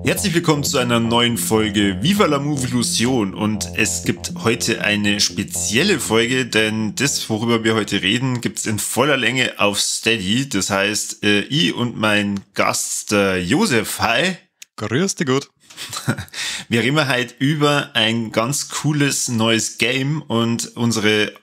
Herzlich willkommen zu einer neuen Folge Viva la Movilusion, und es gibt heute eine spezielle Folge, denn das, worüber wir heute reden, gibt's in voller Länge auf Steady. Das heißt, ich und mein Gast, der Josef, hi. Grüß dich gut. Wir reden heute über ein ganz cooles neues Game, und unsere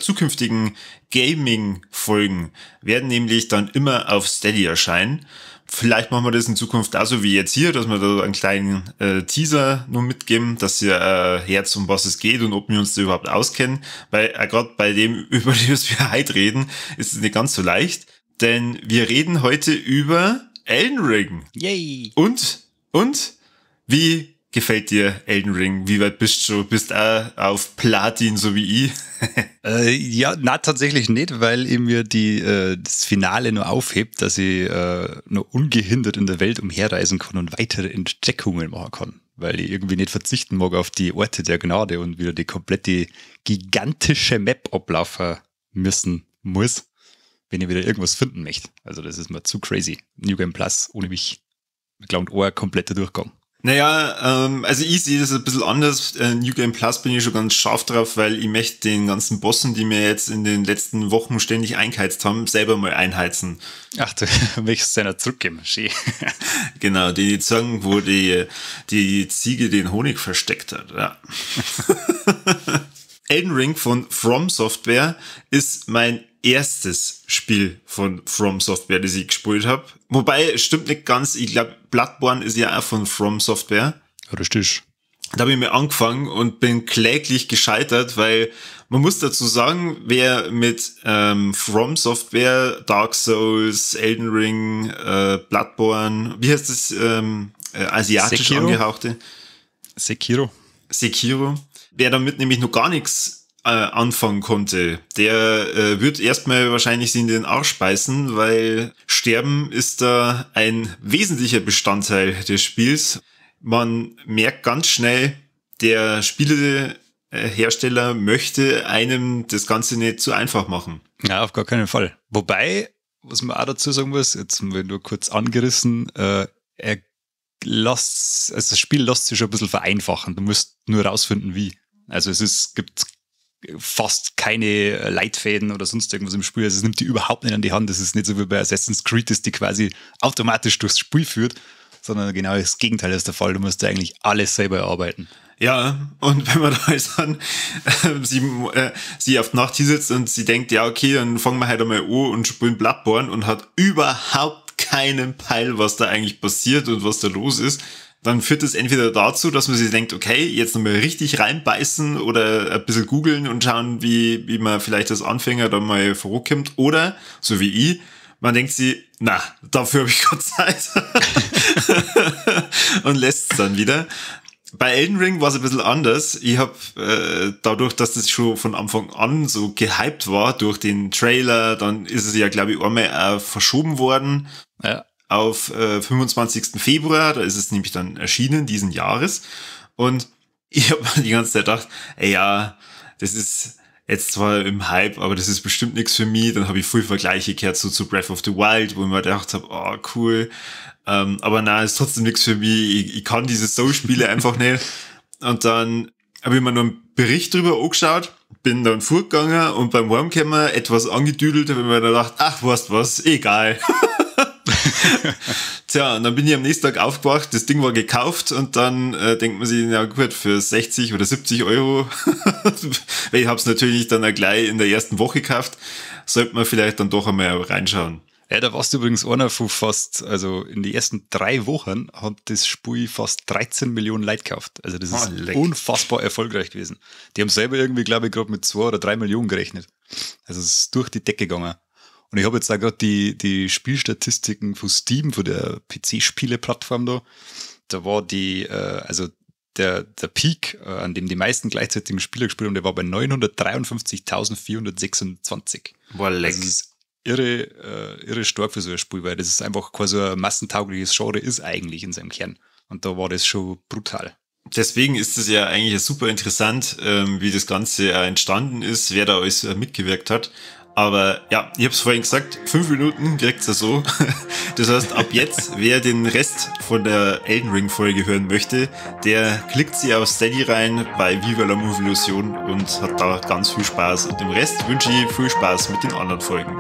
zukünftigen Gaming-Folgen werden nämlich dann immer auf Steady erscheinen. Vielleicht machen wir das in Zukunft auch so wie jetzt hier, dass wir da einen kleinen Teaser nur mitgeben, dass ihr herz, um was es geht und ob wir uns da überhaupt auskennen. Weil gerade bei dem, über das wir heute reden, ist es nicht ganz so leicht. Denn wir reden heute über Elden Ring. Yay! Und wie gefällt dir Elden Ring? Wie weit bist du? Bist du auch auf Platin, so wie ich? Ja, na, tatsächlich nicht, weil ich mir das Finale nur aufhebt, dass ich noch ungehindert in der Welt umherreisen kann und weitere Entdeckungen machen kann. Weil ich irgendwie nicht verzichten mag auf die Orte der Gnade und wieder die komplette gigantische Map ablaufen müssen muss, wenn ich wieder irgendwas finden möchte. Also das ist mir zu crazy. New Game Plus ohne mich. Ich glaube, ein kompletter Durchgang. Naja, also ich sehe das ein bisschen anders. New Game Plus bin ich schon ganz scharf drauf, weil ich möchte den ganzen Bossen, die mir jetzt in den letzten Wochen ständig eingeheizt haben, selber mal einheizen. Ach, du möchtest einer zurückgeben, schön. Genau, die zeigen, wo die Ziege den Honig versteckt hat, ja. Elden Ring von From Software ist mein erstes Spiel von From Software, das ich gespielt habe. Wobei, stimmt nicht ganz, ich glaube, Bloodborne ist ja auch von From Software. Richtig. Da habe ich mir angefangen und bin kläglich gescheitert, weil man muss dazu sagen, wer mit From Software, Dark Souls, Elden Ring, Bloodborne, wie heißt das asiatisch Sekiro? Angehauchte? Sekiro. Sekiro. Wer damit nämlich noch gar nichts anfangen konnte, der wird erstmal wahrscheinlich sie in den Arsch beißen, weil Sterben ist da ein wesentlicher Bestandteil des Spiels. Man merkt ganz schnell, der Spielehersteller möchte einem das Ganze nicht zu einfach machen. Ja, auf gar keinen Fall. Wobei, was man auch dazu sagen muss, jetzt mal nur kurz angerissen, das Spiel lässt sich schon ein bisschen vereinfachen. Du musst nur rausfinden, wie. Also es gibt fast keine Leitfäden oder sonst irgendwas im Spiel. Also es nimmt die überhaupt nicht an die Hand. Das ist nicht so wie bei Assassin's Creed, das die quasi automatisch durchs Spiel führt, sondern genau das Gegenteil ist der Fall. Du musst eigentlich alles selber erarbeiten. Ja, und wenn man da jetzt dann sie auf die Nacht hinsetzt und sie denkt, ja okay, dann fangen wir halt einmal an und spielen Bloodborne und hat überhaupt keinen Peil, was da eigentlich passiert und was da los ist, dann führt es entweder dazu, dass man sich denkt, okay, jetzt nochmal richtig reinbeißen oder ein bisschen googeln und schauen, wie man vielleicht als Anfänger da mal vorankommt. Oder, so wie ich, man denkt sich, na, dafür habe ich keine Zeit. Und lässt es dann wieder. Bei Elden Ring war es ein bisschen anders. Ich habe dadurch, dass das schon von Anfang an so gehypt war durch den Trailer, dann ist es ja, glaube ich, einmal auch verschoben worden. Ja. Auf 25. Februar, da ist es nämlich dann erschienen, diesen Jahres. Und ich habe mir die ganze Zeit gedacht, ey, ja, das ist jetzt zwar im Hype, aber das ist bestimmt nichts für mich. Dann habe ich früh Vergleiche gehört so zu Breath of the Wild, wo ich mir gedacht habe, oh, cool. Aber nein, ist trotzdem nichts für mich. Ich kann diese Soul-Spiele einfach nicht. Und dann habe ich mir noch einen Bericht drüber angeschaut, bin dann vorgegangen und beim Heimkommen etwas angedüdelt, habe ich mir dann gedacht, ach, weißt was, egal. Tja, und dann bin ich am nächsten Tag aufgewacht, das Ding war gekauft und dann denkt man sich, na gut, für 60 oder 70 Euro, weil ich hab's natürlich dann auch gleich in der ersten Woche gekauft, sollte man vielleicht dann doch einmal reinschauen. Ja, da warst du übrigens einer von fast, also in die ersten 3 Wochen hat das Spiel fast 13 Millionen Leute gekauft. Also das ist unfassbar erfolgreich gewesen. Die haben selber irgendwie, glaube ich, gerade mit 2 oder 3 Millionen gerechnet. Also es ist durch die Decke gegangen. Und ich habe jetzt auch gerade die Spielstatistiken von Steam, von der PC-Spiele-Plattform da. Da war die, also der Peak, an dem die meisten gleichzeitigen Spieler gespielt haben, der war bei 953.426. Boah, leck. Also das ist irre stark für so ein Spiel, weil das ist einfach kein so ein massentaugliches Genre ist eigentlich in seinem Kern. Und da war das schon brutal. Deswegen ist es ja eigentlich super interessant, wie das Ganze entstanden ist, wer da alles mitgewirkt hat. Aber ja, ich hab's vorhin gesagt, 5 Minuten kriegt's ja so. Das heißt, ab jetzt, wer den Rest von der Elden Ring Folge hören möchte, der klickt sich auf Steady rein bei Viva la Movolution und hat da ganz viel Spaß. Und dem Rest wünsche ich viel Spaß mit den anderen Folgen.